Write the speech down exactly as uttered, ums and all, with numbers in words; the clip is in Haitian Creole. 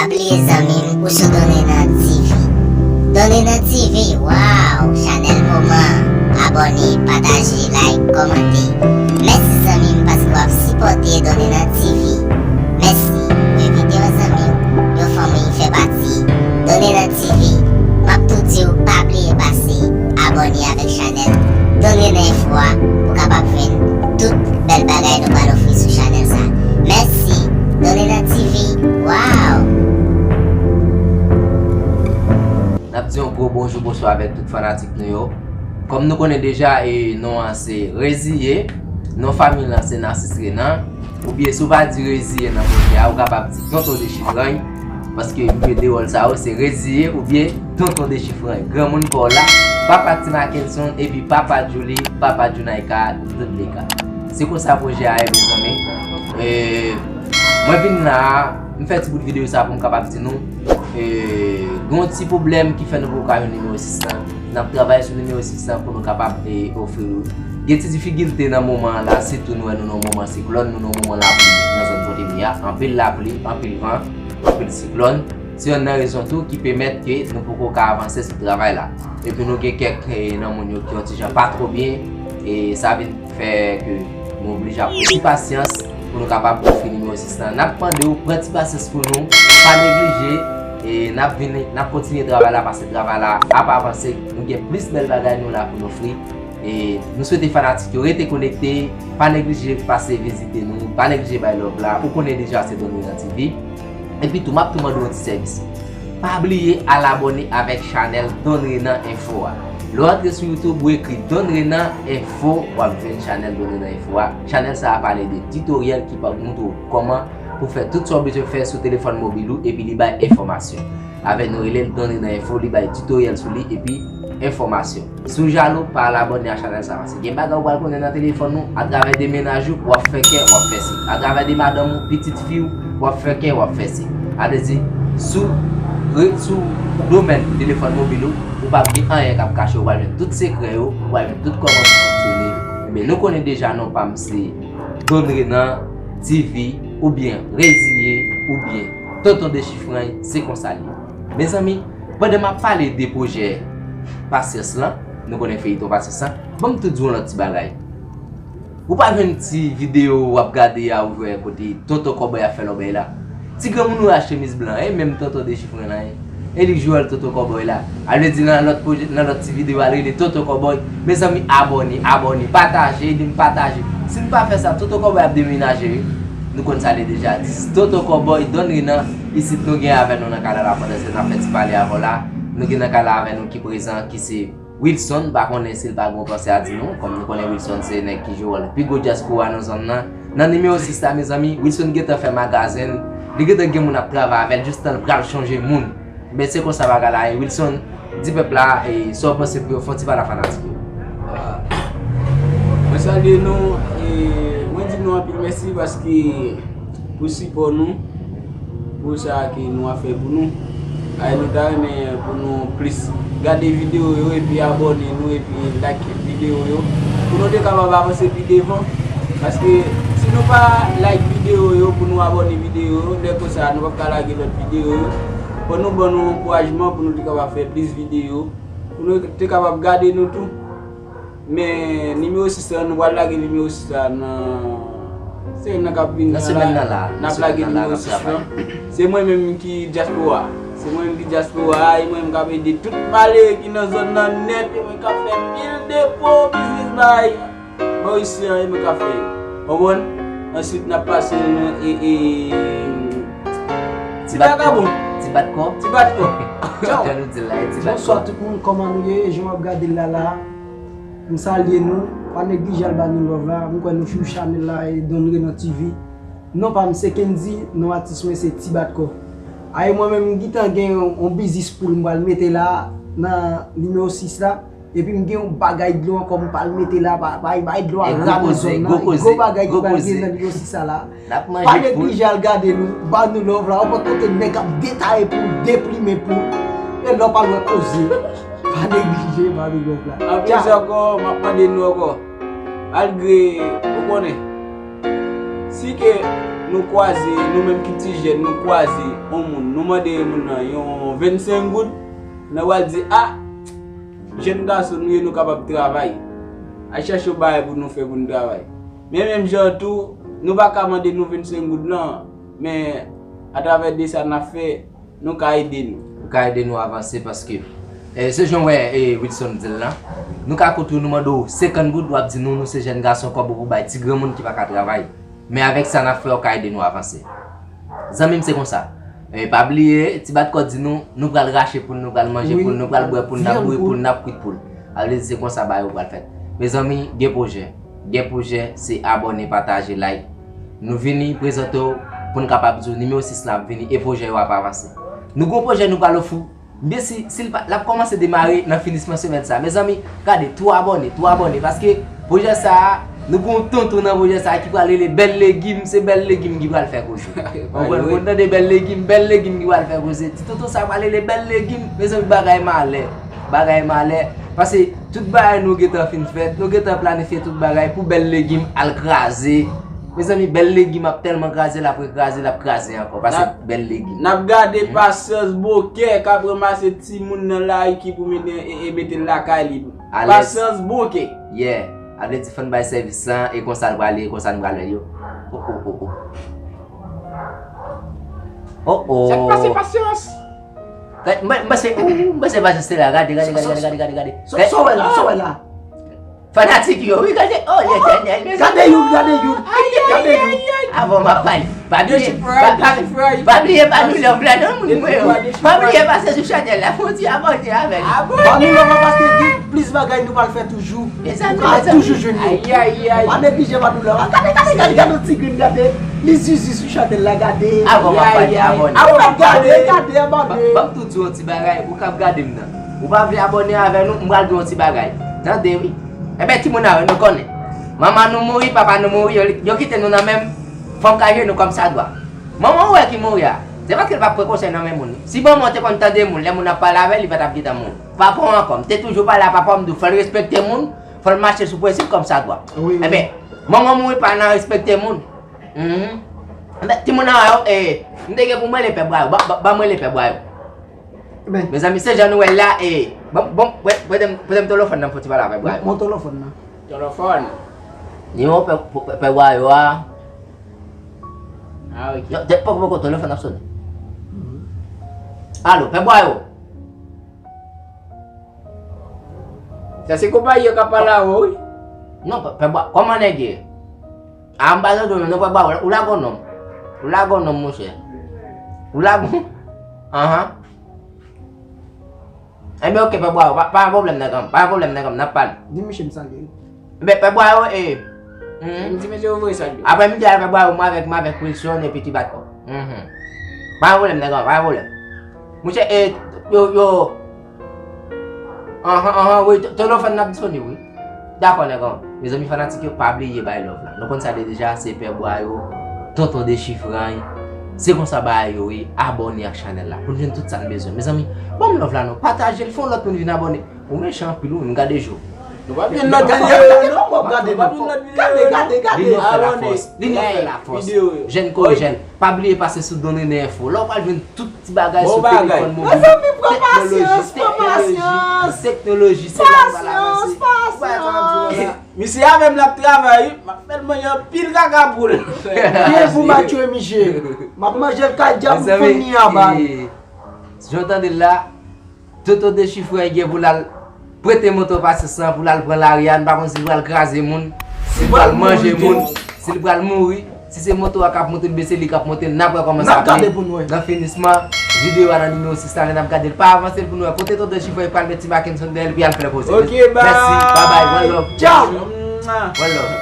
Pa bliye zanmi m, ou sou Donrenan T V. Donrenan T V, waw, chanèl moman. Abòne, pataje, like, kòmante. Mèsi zanmi m paske w ap sipòte Donrenan T V. Mèsi. Envite yon zanmi w, yon fanmi, fè pati Donrenan T V. M ap tou di w pa bliye pase abòne avèk chanèl Donrenan Enfo a pou w kapab jwenn tout bèl bagay nou pral ofri sou chanèl sa. Mèsi. Donrenan T V, waw! N ap di yon gwo bonjou, bonswa avèk tout fanatik nou yo. Kòm nou konnen deja, e non an se Reziye, non fanmi l lan se Nasis Renan, oubyen si w pa di Reziye nan pwojè a, ou kapab di Tonton Dechifrany, paske m jwe de wòl sa yo, se Reziye oubyen Tonton Dechifrany. Granmoun pa w la, papa Ti Mackenson, epi papa Julie, papa Junaika, nan tout de ka. Se konsa pwojè a ye, mezanmi. E, mwen vin la a, m fè ti bout videyo sa pou m kapab di nou, e, gen yon ti pwoblèm ki fè nou poko ka jwenn nimewo sis lan. N ap travay sou nimewo sis lan pou nou kapab, e, ofri l. Gen ti difikilte nan moman an la, sitou nou wè nou nan yon moman siklòn, nou nan yon moman lapli nan zòn kote m ye a. Anpil lapli, anpil van, anpil siklòn. Se yonn nan rezon tou ki pèmèt ke nou poko ka avanse sou travay la. Epi nou gen kèk, e, nan moun yo ki yon ti jan pa twò byen, e sa vin fè ke nou oblije ap pran ti pasyans pou nou kapab ofri nimewo sis lan. N ap mande w pran ti pasyans pou nou, pa neglije, e n ap vini, n ap kontinye travay la, paske travay la ap avanse, nou gen plis bèl bagay nou la pou n ofri. E nou swete fanatik yo rete konekte, pa neglije pase vizite nou, pa neglije bay love la, ou konnen deja se Donrenan T V. Epi tou, m ap tou mande w yon ti sèvis. Pa bliye al abòne avèk chanèl Donrenan Enfo a. Lè w antre sou YouTube, ou ekri Donrenan Enfo, w ap jwenn chanèl Donrenan Enfo a. Chanèl sa a pale de titoryèl ki pa moutre w kòman pou fè tout sa w bezwen fè sou telefòn mobil ou, epi li bay enfòmasyon. Avè nou rele l Donrenan Enfo, li bay titoryèl sou li, epi enfòmasyon. Si w jalou, pa al abòne a chanèl sa, paske gen bagay ou pral konnen nan telefòn ou, atravè de mennaj ou, w ap fè kè, w ap fè se. Atravè de madanm ou, pitit fi w, w ap fè kè, w ap fè se. Sa vle di, sou, re- sou domèn telefòn mobil ou, ou p ap gen anyen k ap kache, ou pral jwenn tout sekrè yo, ou pral jwenn tout kòman pou fonksyone. Ebyen, nou konnen deja non pa m se Donrenan T V, oubyen Reziye, oubyen Tonton Dechifrany, se konsa l ye. Mezanmi, pandan m ap pale de pwojè Pasyans lan, nou konnen feyiton Pasyans lan, ban m tou di w yon lòt ti bagay. Ou pa jwenn ti videyo w ap gade a, ou jwenn kote Tonton Kòbòy ap fè lòbèy la? Ti granmoun ou a chemiz blan, e menm Tonton Dechifrany lan, e li k jwe wòl Tonton Kòbòy la. A vle di nan lòt pwojè, nan lòt ti videyo a, l rele Tonton Kòbòy. Mezanmi, abòne, abòne, pataje, ede m pataje. Si n pa fè sa, Tonton Kòbòy ap demenaje, wi. Nou konn sa li deja. This is Tonton Kòbòy, Donrenan, isit nou gen avè nou nan kay la, pandan se n ap fè ti pale avè w la. Nou gen nan kay la avè nou ki prezan, ki se Wilson, m pa konnen si l pa gen yon panse a di nou, kòm nou konnen Wilson se nèg ki jwe wòl pi gwo dyaspora nan zòn nan. Nan nimewo sis la, mezanmi, Wilson gentan fè magazen l, li gentan gen moun ap travay avè l, jistan l pral chanje moun. Men se konsa bagay la ye. Wilson, di pèp la, e, sa w panse pou yo, fè yon ti pale a fanatik yo. Ah. Mwen salye nou, e, mwen di nou anpil mèsi paske pou sipò nou, pou sa ke nou ap fè pou nou. Ay, nou ta renmen pou nou plis gade videyo yo epi abòne nou epi like videyo yo pou nou te kapab avanse pi devan. Paske si nou pa like videyo yo pou nou abòne videyo yo, lè konsa nou p ap ka lage lòt videyo yo. Fò nou ban nou ankourajman pou nou te kapab fè plis videyo, pou nou te kapab gade nou tou. Men nimewo sis lan, nou pral lage nimewo sis la nan semèn nan k ap vini an la. Nan semèn nan la, n ap lage nimewo sis lan. Se mwen menm ki dyaspora. Se mwen menm ki dyaspora, e mwen menm k ap ede tout malere ki nan zòn nan nèt, e mwen k ap fè pil depo, biznis bay Morisyen, e mwen k ap fè yo. Konprann? Answit, n ap pase nan, e, e, ti bat kò. Ti bat kò. Ti bat kò. Jan nou di l la, e ti bat kò. Bonswa tout moun, kòman nou ye? Jan w ap gade l la la. M salye nou, pa neglije al ba nou love la. M kwè nou sou chanèl la, e Don Renan T V. Non pa m se Kendy, non atis mwen se Ti Bat Kò. Ay mwen menm m gentan gen yon, yon biznis poul m pral mete la nan nimewo sis la. Epi m gen yon bagay dlo ankò m pral mete la, ba- bay bay dlo a rat nan zòn nan. Gwo bagay ki pral gen nan nimewo sis la. Pa neglije al gade nou, ba nou love la, ou pa kote nèg ap detaye pou deplimen pou e lè w pa lwen koze. Pa neglije ba nou love la. Anpil ankò, m ap mande nou ankò. Malgre, ou konnen, si ke Nou kwaze, nou menm ki ti jèn, nou kwaze yon moun, nou mande moun nan yon vennsenk goud, nou pral di, a, jèn gason nou ye, nou kapab travay. Al chèche yon bagay pou nou fè pou nou travay. Men menm jan tou, nou pa ka mande nou vennsenk goud lan, men atravè de sa n ap fè, nou ka ede nou. Ou ka ede nou avanse paske, eh, se jan w wè, eh, Wilson di l lan. Nou ka koute w, nou mande w senkant goud, w ap di nou, nou se jèn gason, kòb ou pou bay ti granmoun ki pa ka travay. Men avèk sa n ap fè, w ka ede nou avanse. Zanmi m, se konsa. Eh, pa bliye, ti bat kò di nou, nou pral rache poul, nou pral manje poul, nou pral bwè poul, n ap bouri poul, n ap kwit poul. Sa vle di se konsa bagay yo pral fèt. Mezanmi, gen pwojè. Gen pwojè, se abòne, pataje, like. Nou vini prezante w pou n kapab di w nimewo sis la ap vini e pwojè yo ap avanse. Nou gon pwojè nou pral ofri w. Byen si, si l pa, l ap kòmanse demare nan finisman semèn sa. Mezanmi, gade, tou abòne, tou abòne, paske pwojè sa a, nou gon tonton nan pwojè sa a ki pral rele Bèl Legim, se Bèl Legim ki pral fè koze. Ou konprann? Ou konn tande Bèl Legim, Bèl Legim ki pral fè koze. Ti tonton sa pral rele Bèl Legim, mezanmi, bagay malè, bagay malè. Paske tout bagay nou gentan fin fèt, nou gentan planifye tout bagay pou Bèl Legim al kraze. Mezanmi, Bèl Legim ap tèlman kraze, l ap rekraze, l ap kraze ankò. Paske Bèl Legim. N ap gade Pasyans Bokè k ap ranmase timoun nan lari ki pou mennen e, e mete l lakay li. Pasyans Bokè. Yeah. A vle di fò n bay sèvis lan, e konsa l prale, e konsa n pral wè l yo. Oh, oh, oh, oh. Oh, oh. Sa k pase, Pasyans? Gade, mwen, mwen se, mwen se Pasyans te la, gade, gade, gade, gade, gade, gade, gade. Sa, sa w wè la, sa w wè la? Fanatik yo, wi, gade, oh, lètènèl, mezanmi. Gade youn, gade youn, gade youn. Avan m ap pale. Pa bliye, pa, pa, pa bliye ba nou love la non, moun mwen yo. Pa bliye pase sou chanèl la, fè yon ti abòne avè nou. Ba nou love la paske gen plis bagay nou pral fè toujou. Mezanmi, mezanmi. Ou ka toujou jwenn nou. Ayi, ayi, ayi. Pa neglije ba nou love la. Gade, gade, gade, gade yon ti grenn, gade. Li zizi sou chanèl la, gade. Avan m ap pale, abòne. Avan m ap gade, gade, abòne. Ban m tou di w yon ti bagay, ou k ap gade m nan. Ou pa vle abòne avè nou, m pral di w yon ti bagay. Tande wi. Enben, timoun avè nou konnen. Manman nou mouri, papa nou mouri, yo, yo kite nou nan menm fanm k a jere nou kòmsadwa. Manman w wè ki mouri a, se paske l pa pran konsèy nan men moun. Si manman w te konn tande moun, lè moun ap pale avè l, li pa t ap gentan mouri. Papa w ankò, m te toujou pale a papa w, m di w fò l respekte moun, fò l mache sou prensip kòmsadwa. Wi, wi. Enben, manman w mouri pa nan respekte moun. Mhm. Enben, timoun an yo, eh, m te gen pou m rele pè Bwayo, ba, ba, ba m rele pè Bwayo. Mezanmi, se jan nou wè l la, eh, bon, bon, prè-, prete m, prete m telefòn nan pou ti pale avè Bwayo. Bon, telefòn nan. Telefòn. Nimewo pè, pè, pè Bwayo a. Ah, ok. Yo, te, poko, poko, telefòn ap sonnen. Alo, pè Bwayo. Sa se konpayi yo k ap pale avè w, wi. Non, pè, pè Bwayo, kòman nèg ye? A, m pa tande w non, non, pè Bwayo, ou lagon non. Ou lagon non, monchè. Ou lagon. Anhan. Enben, ok, pè Bwayo, pa, pa gen pwoblèm, nèg an m, pa gen pwoblèm, nèg an m, n ap pale. Di misye m salye l. Enben, pè Bwayo, e. Mhm. M di mesye yo voye salye. Apre midi a, pè Bwayo, mwen avèk, mwen avèk Wilson epi ti bat kò. Mhm. Pa gen pwoblèm, nèg an m, pa gen pwoblèm. Monchè, e, yo, yo. Anhan, anhan, wi, te-, telefòn nan ap disponib, wi. Dakò, nèg an m. Mezanmi fanatik yo, pa bliye bay love la. Nou konn sa de deja, se pè Bwayo, tonton Dechifray. Se konsa bagay yo ye, abòne ak chanèl la. Pou n jwenn tout sa n bezwen. Mezanmi, ban m love la non. Pataje l, fè yon lòt moun vin abòne. Ou mechan anpil, ou menm, gade je w. Nou pa vin lòt videyo yo non. Gade, gade, gade, gade. Li nou fè lafòs. Li nou fè lafòs. Jèn kon jèn. Pa bliye pase sou Don René Info. La w pral jwenn tout ti bagay sou telefòn mobil. Mezanmi, pran pasyans, pran pasyans. Teknoloji, teknoloji, se la nou pral avanse. Ou pa wè sa m ap di nou la? Misye a menm l ap travay, wi. M ap fè l manje anpil kaka poul. Byen pou Mathieu, misye. M ap manje l kay djab, m fini anba l. Jan w tande l la, Toto Dechifre gen pou l al prete moto Pasyans lan pou l al pran lari a. Nou pa konn si l pral kraze moun, si l pral manje moun, si l pral mouri. Si se moto a k ap monte l, oubyen se li k ap monte l, n ap wè kòman sa ap ye. N ap gade pou n wè. Nan finisman videyo a, nan nimewo sis la, n ap gade l. Pa avanse l pou n wè kote Toto Dechifre pral met ti Mackenson dèyè l, epi al fè koze. Ok, bye. Mèsi, babay, one love. Tchaw. One love.